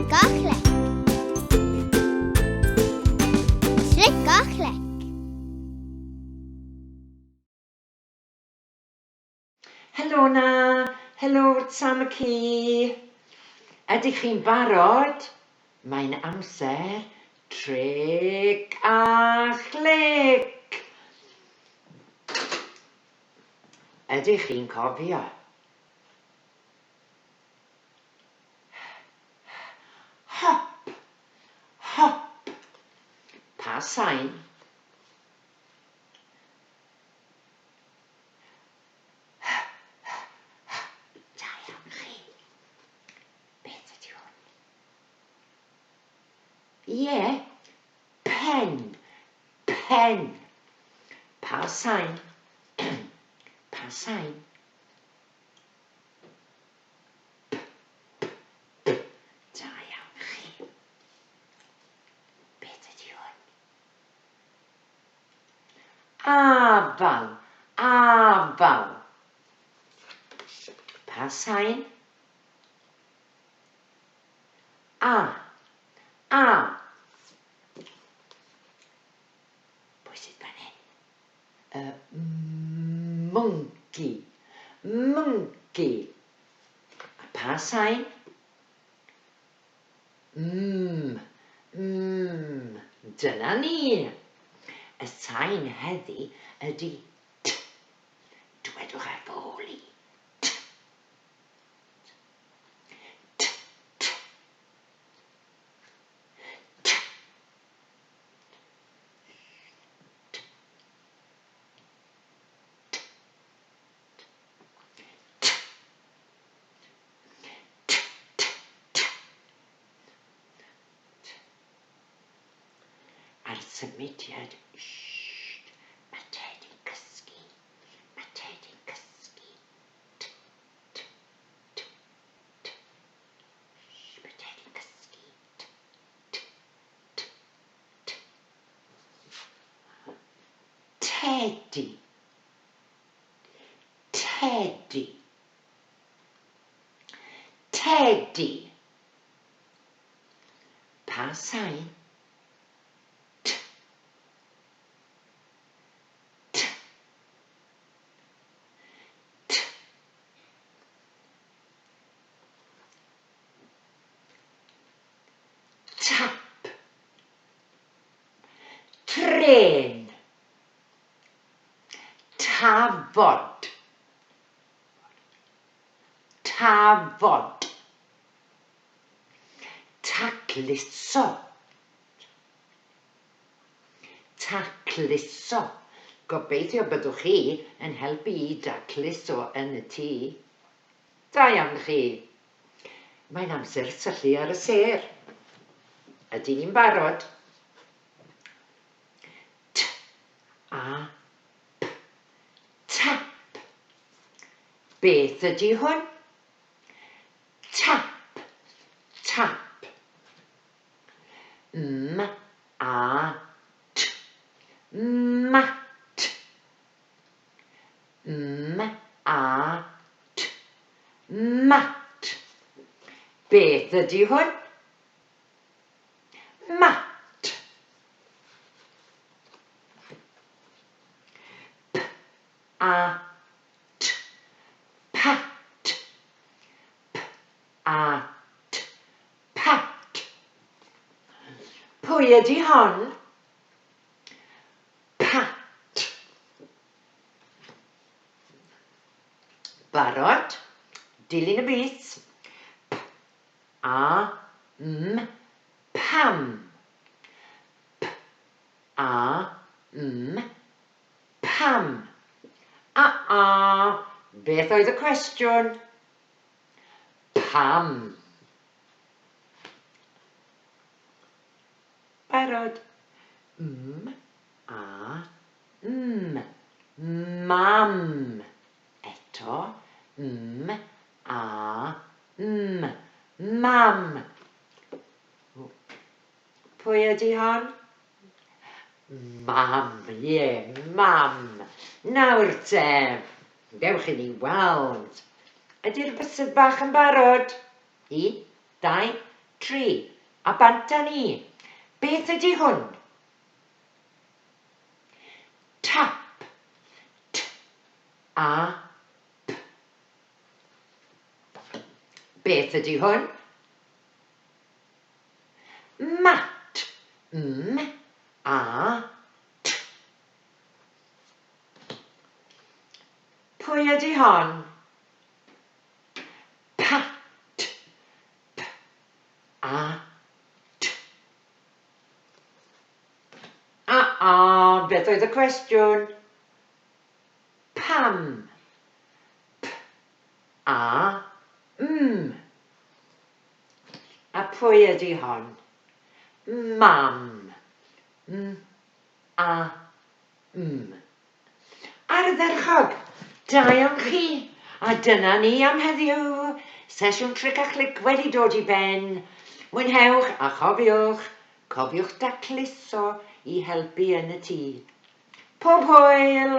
Tric a clec. Tric a clec. Helo na! Helo Sam y ci! Ydych chi'n barod? Mae'n amser tric a chlic! Ydych chi'n cofio? Hop! Hop! Pa sain? Da iawn chi. Beth ydy hwn? Ie, pen, pen. Pa sain? Pa sain? P, p, p. Da iawn chi. Beth ydy hwn? Afal, afal. Pa sain? A, a. Pwy sydd fan hyn? Y mwnci, mwnci. A pa sain? Mm, mm, dyna ni! Y sain heddi ydy t. Dwedwch ar fy ôl i, t. T, t. T. T. T. T. T, t, t. T. A'r symudiad, shh, mae Teddy'n cysgu, mae Teddy'n cysgu. T, t, t, t. Shh, mae Teddy'n cysgu. T, t, t, t. Teddy. Teddy. Tedi. Pa sain? T. T. T. Tap. Trên. Tafod. Tafod. Tacluso. Tacluso. Gobeithio byddwch chi yn helpu i dacluso yn y tŷ. Da iawn chi. Mae'n amser syllu ar y sêr. Ydyn ni'n barod? T A P Tap. Beth ydy hwn? Tap. Tap. M A T. Mat. M A T. Mat. Beth ydy hwn? Mat. P A T, Pat. P A T, Pat. Pwy ydy hon? Pat. Barod? Dilyn y bys. P A M Pam. P A M Pam? A a, beth oedd y cwestiwn? Pam? Barod? M a m, mam. Eto, m a m, mam. Pwy ydy hon? Mam, ie, mam. Nawr te, dewch i ni weld. Ydy'r bysedd bach yn barod? Un, dau, 3. A bant â ni. Beth ydy hwn? Tap. T. A. P. Beth ydy hwn? Mat. M. A. T. Pwy ydy hon? Pat. P. A. T. A, a, beth oedd y cwestiwn? Pam? P. A. M. A pwy ydy hon? Mam. M. A. M. Ardderchog! Da iawn chi! A dyna ni am heddiw! Sesiwn Tric a Chlic wedi dod i ben. Mwynhewch a chofiwch, cofiwch dacluso i helpu yn y tŷ. Pob hwyl!